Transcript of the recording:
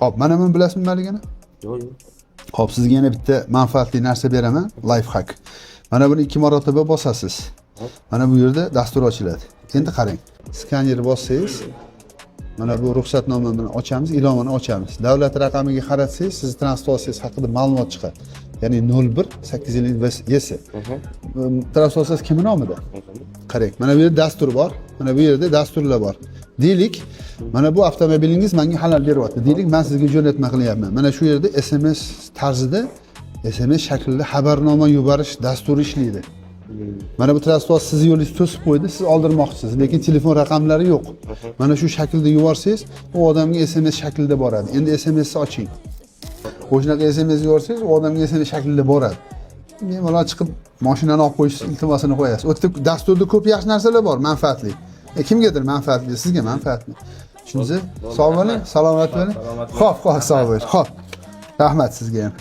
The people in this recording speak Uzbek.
Ho'p, mana buni bilasizmi nimaligini? Yo'q, yo'q. Ho'p, sizga yana bitta manfaatli narsa beraman, лайфхак. Mana buni ikki marotaba bosasiz. Mana bu yerda dastur ochiladi. Endi qarang, skaner bossangiz, mana bu ruxsatnoma bilan ochamiz, ilovani ochamiz. Davlat raqamiga qaratsangiz, sizni transport vositasi haqida ma'lumot chiqadi. Ya'ni 01 855 ES. Transport vositasi kimni nomida? Qarang, mana bu yerda dastur bor, mana bu yerda dasturlar bor. Deylik, mana bu avtomobilingiz menga xalal beryapti. Deylik, men sizga jo'natma qilyapman. Mana shu yerda SMS tarzida, SMS shaklida xabarnoma yuborish dasturi ishlaydi. Mana bu transport sizni yo'lingizni to'sib qo'ydi, siz oldirmoqchisiz, lekin telefon raqamlari yo'q. Mana shu shaklda yuborsangiz, u odamga SMS shaklida boradi. Endi SMSni oching. O'shanaqa SMS yuborsangiz, u odamga SMS shaklida boradi. Bemalol chiqib mashinani olib qo'yish iltimosini qo'yasiz. U yerda, dasturda ko'p yaxshi narsalar bor, manfaatli. Kimgadir manfaatli, sizga manfaatli. Tushundingiz? Sog' bo'ling, salomat bo'ling. Xo'p, xo'p, sog' bo'ling. Xo'p. Rahmat sizga ham.